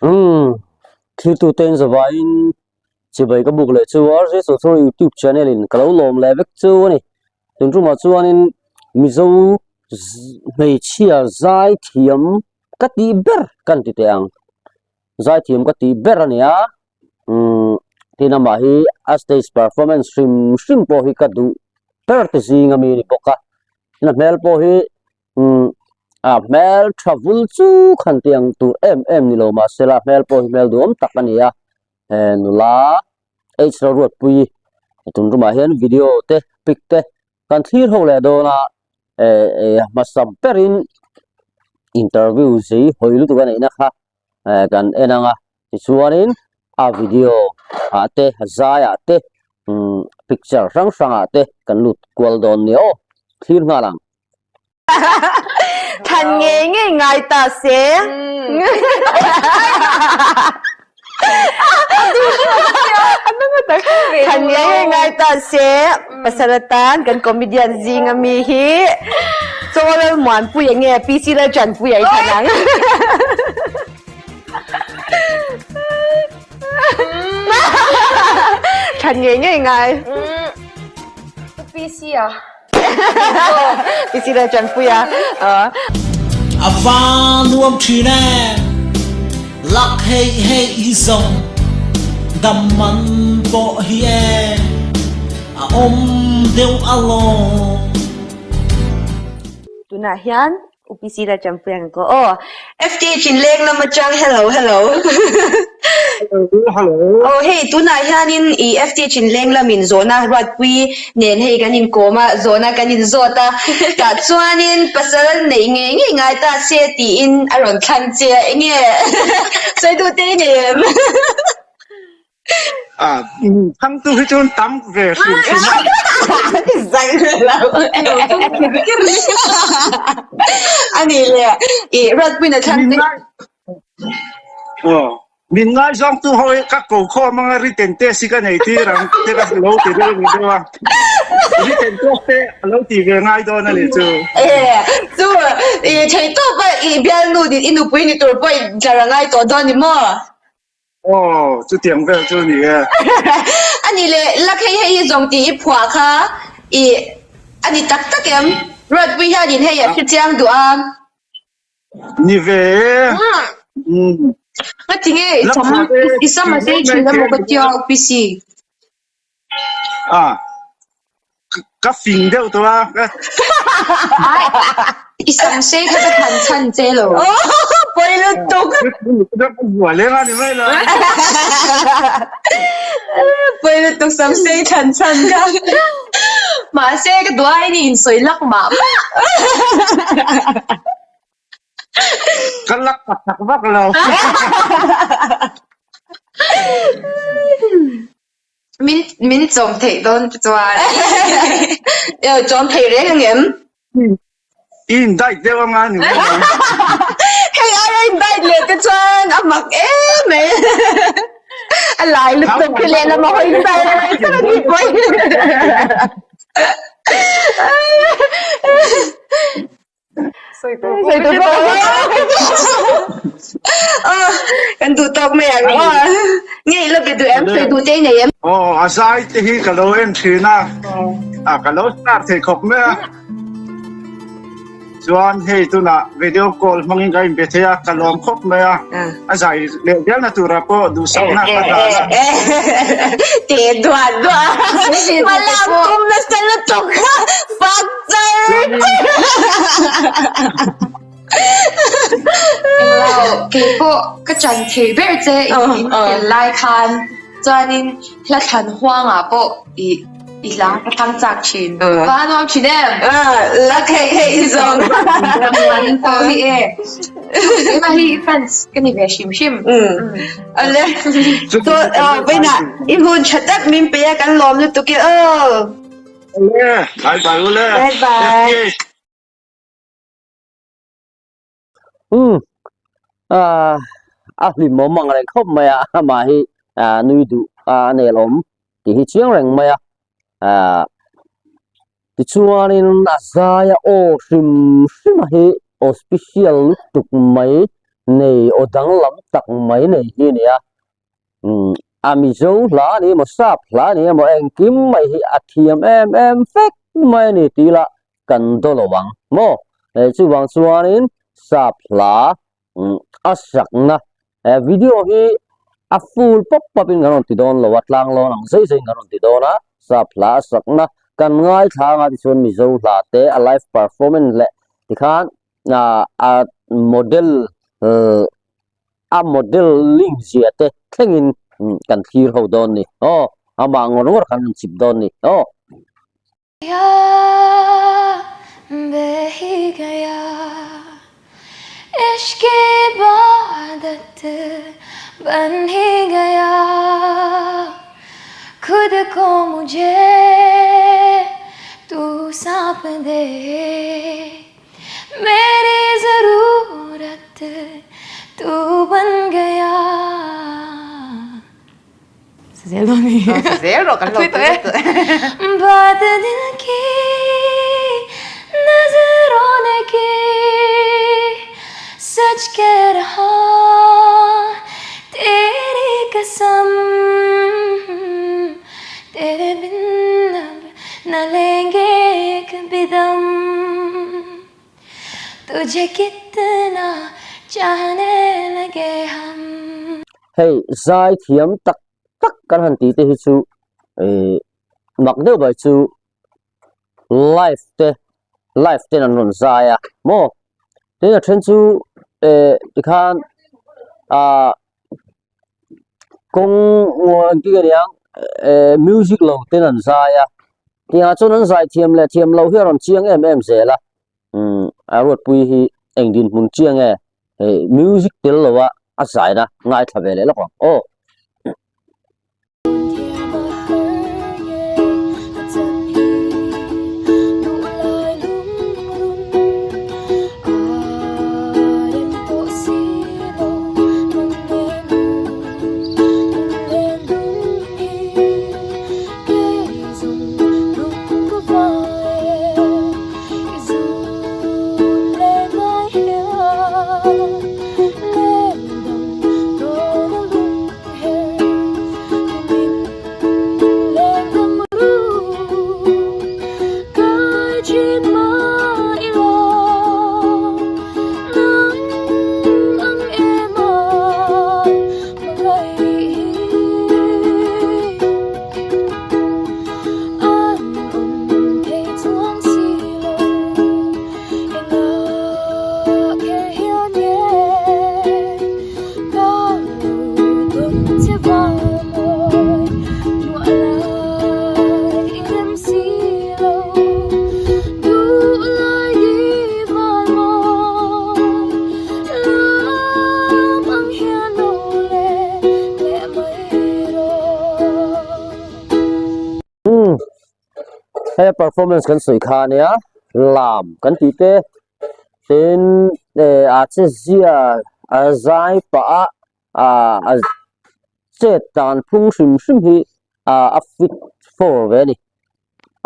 Umm thiltute in zavaiin chibai ka buk leh chu RJ Chawchhur youtube channel in ka lo lawm leh vek chu a ni. Tun tumah chuanin Mizo hmeichhia zaithiam ka tih ber kan ti teh ang. Zaithiam ka tih ber a ni a, umm tin amah hi a stage performance hrim hrim pawh hi ka duh ber te zing ami a ni bawk a. Tin a hmel pawh hi umm a hmel tha vul chu khan tih ang tur em em ni lo mahsela hmel pawh hi hmel duhawm tak a ni a he nula H Ruatpuii tun tumah hian video te pic te kan thlir ho leh dawn a eh eh hmasa berin interview zei hawi lutuk a neihna kha eh kan en ang a tichuanin a video ah te a zai ah te umm picture hrang hrang ah te kan lut kual dawn nia aw thlir nghal ang. Than ngei ngei ngai ta se. Than ngei ngei ngai ta se. Pasal atan kan comedian zing ami hi Chaw Lalmuanpuia nge PC Lalchanpuia i than ang. Than ngei ngei ngai. PC a. PC Lalchanpuia. A va nuam thin e, lak hei hei i zawng dam man pawh hi e, a awm deuh alawm. Tunah hian UPC la champui ang ko aw. FT Chinleng lam atang hello hello. Hello hello. Aw hei tunah hianin i FT Chinleng lamin zawhna Ruatpui nen hei kan inkawm a, zawhna kan inzawt a. Tah chuanin pasal neih ngei ngei ngai ta se tiin a rawn thlan che a, enge sawi duh te i nei em? A thangtu hi chuan tam ve hrim hrim a. Zai ve lo. Ani le i Ruatpuina thlang te. Aw min ngaizawng tu ho hi ka ko khawm anga written test hi ka nei tir ang te ka lo ti deuh ni deuh a. Written test te a lo ti ve ngai dawn a ni chu. E chu i theihtawp a i bialnu i nupui ni tur pawh i tlar a ngai tawh dawn ni maw? Aw, chutiang vel chu ni e. A ni le, lak hei hei hi zawng tih i phuah kha i a ni tak tak em? Ruatpui hianin hei a hrechiang duh a. Ni ve e. Umm. Nga tinge i sam i sam a sei thin emaw ka tia UPC. A. Ka fing deuh tawh a. I sam sei kha ka than chhan che lo. Pawi lutuk. Ka buai leng a ni mai lo. Pawi lutuk sam sei than chhan kha. Mahse ka duai ni insawi lak mah mah. Ka lak tak tak vak lo. Min min chawm theih dawn te chuan. Chawm thei reng ang em? I in diet deuh anga ni mai ang. Hei aia in diet leh te chuan a mak em mai. A lai lutuk khi lehlam a hawi zai mai chuan a ni pawh. Kan duh tawk mai ang aw. Nge i la be duh em? Sawi duh te i nei em? Aw, a zai te hi ka lo en thin a, a ka lo start thei khawp mai a. Chuan hei tunah video call hmangin ka inbe thei a, ka lawm khawp mai a. A zai leh vialna turah pawh duhsakna ka dah a. Te duah duah. Malak tum nasa lutuk kha. Fuck char. Englo, keipawh ka chan thei ber che in tel lai khan chuanin hla thlan huangah pawh i i hla ka thlang chak thin. Va nuam thin em? La hei hei i zawng. Ram pawh hi e. Keimah hi fans ka ni ve hrim hrim. Ale. To vawiinah i hun tha tak min pe a kan lawm lutuk e aw. Ale, bye bye ule. Bye bye. Umm ah a hlimawm ang reng khawp mai a amah hi ah nui duh a nelawm tih hi chiang reng mai a ah tichuanin a zai a aw hrim hrim a hi aw special lutuk mai. nei aw danglam tak mai nei hi a ni a, umm a Mizo hla a ni emaw sap hla a ni emaw engkim mai hi a thiam em em vek mai a ni tih ila kan daw lo ang maw? Chuvang chuanin sap hla a sakna video hi a full pawp pawp in kan rawn ti dawn lo a tlang lawn ang zai zai in kan rawn ti dawn a sap hla a sakna kan ngaithla anga tichuan Mizo hla te a live performance leh tikhan a model a modelling zia te thlengin kan thlir ho dawn ni aw amah ngawr ngawr kan rawn chip dawn ni aw. Zel dawn ni. Zel rawh kan lo tui lutuk. Baat dil ki nazron ki sach keh raha teri kasam tere bin ab na lenge ek bhi dam tujhe kitna chahne lage hum. Hei zai thiam tak tak kan han tih te hi chu ih mak deuh bai chu live te live ten an rawn zai a maw tin a then chu eh tikhan ah kawng engtin nge niang eh music lo ten an zai a tiangah chuan an zai thiam leh thiam loh hi a rawn chiang em em zel a umm a ruatpui hi eng dinhmun chiang nge hei music tel lo a a zaina ngaithla ve leh lawk ang aw. Umm he performance kan sawi kha ania lam kan tih te tin eh a che zia a zai pah a ah a chet dan phung hrim hrim hi ah a fit for ve a ni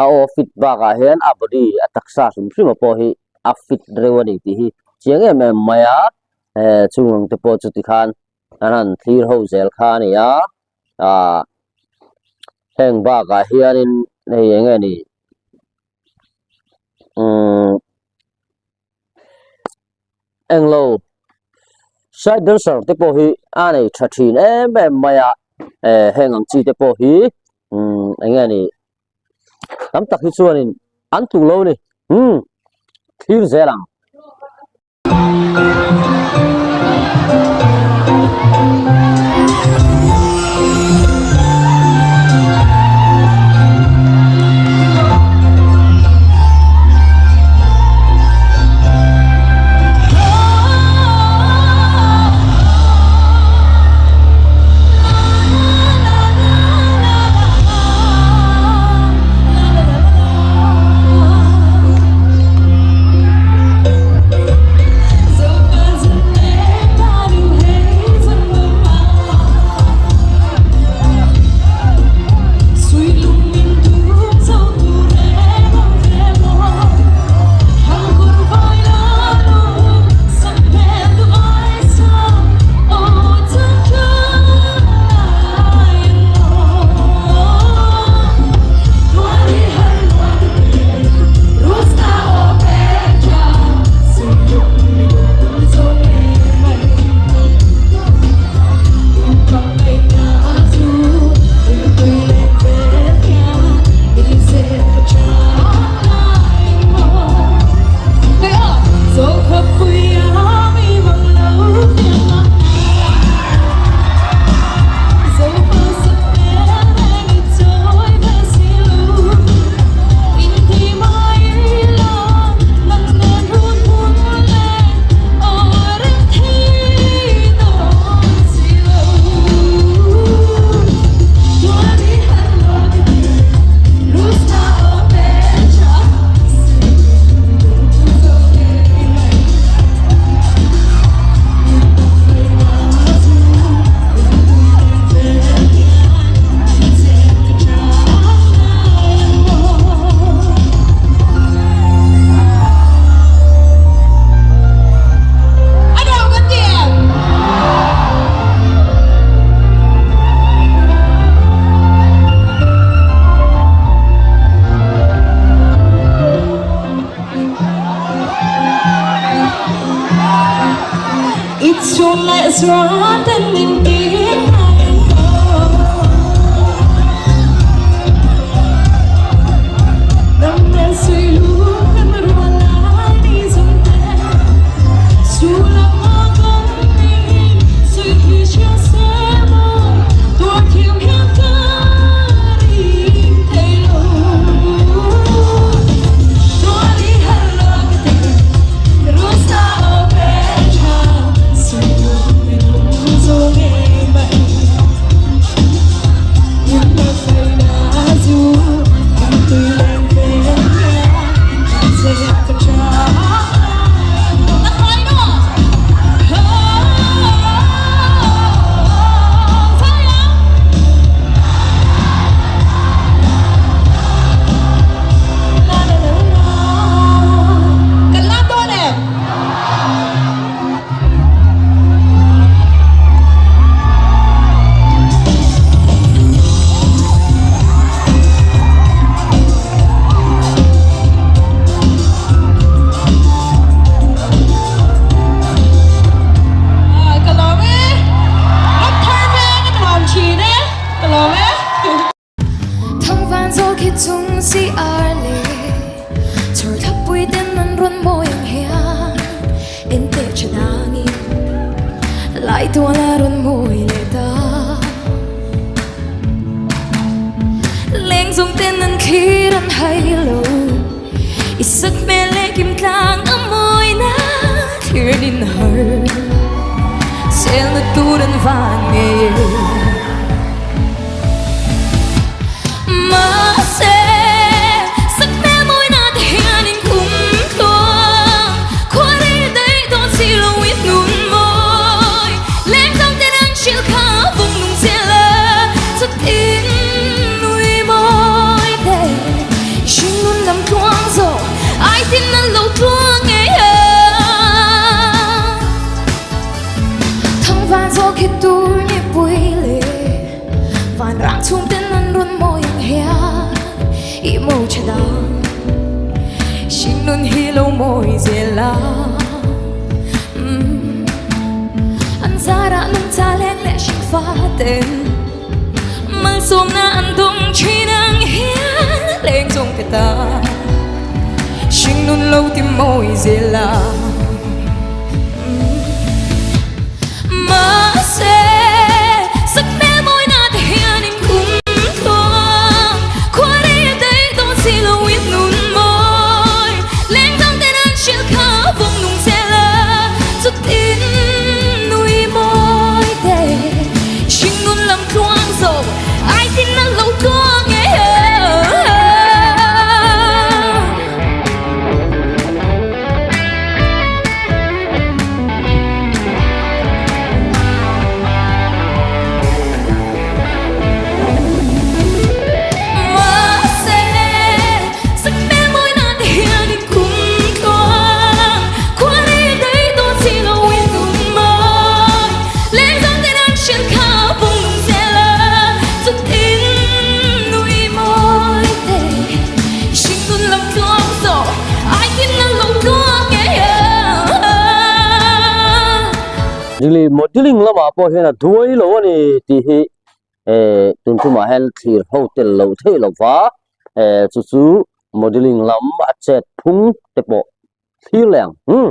a aw fit bakah hian a body a taksa hrim hrim ah pawh hi a fit reuh a ni tih hi chiang em em mai a eh chung ang te pawh chu tikhan an han thlir ho zel kha a ni a ah heng bakah hianin hei eng nge ni umm englo side dancer te pawh hi a nei tha thin em em mai a eh heng ang chi te pawh hi umm eng nge ni tam tak hi chuanin an tluk lo a ni umm thlir zel ang. Modeling lamah pawh hian a duai lo a ni tih hi eh tun tumah hian thlir ho tel loh theih lo va eh chu chu modeling lam a chet phung te pawh thlir leh ang umm.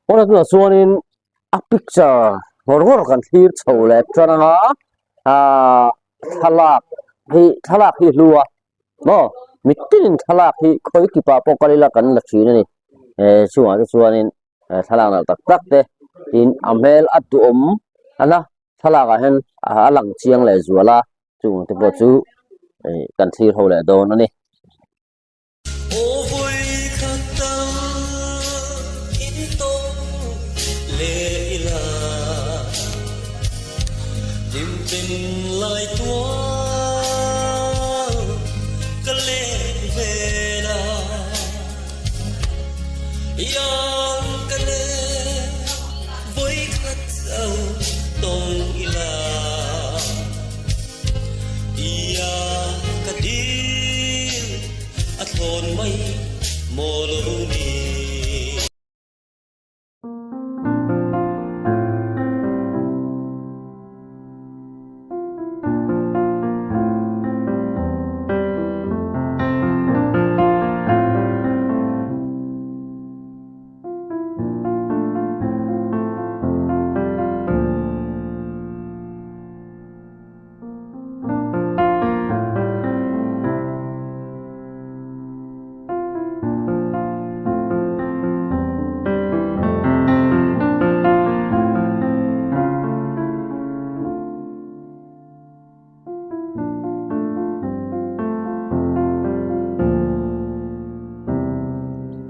Pawn tunah chuanin a picture ngawr ngawr kan thlir chho leh tan anga ahh thlalak hi thlalak hi hlu a maw mitinin thlalak hi khawi kipah pawh kal ila kan la thin a ni eh chungah te chuanin thlalak nalh tak tak te tin a hmel a duhawm a thlalak ah hian a lang chiang leh zual a chung te pawh chu ih kan thlir ho leh dawn a ni. Aw vawi khat dang in tawng leh ila Hlim ten lai tual ka leng vel a Iang ka leng vawi khat chauh tawng ila. Ia ka dil a thlawn mai maw lo ni.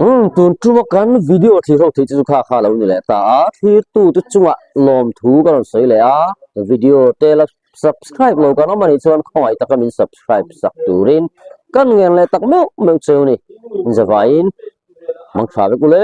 Umm tun tuma kan video thlir ho theih chu kha kha lo ni leh ta a thlir tu te chungah lawmthu ka rawn sawi leh a video te la subscribe lo kan awm anih chuan khawngaih taka min subscribe sak turin kan ngen leh tak meuh meuh cheu ni zavaiin hmang tha vek ule.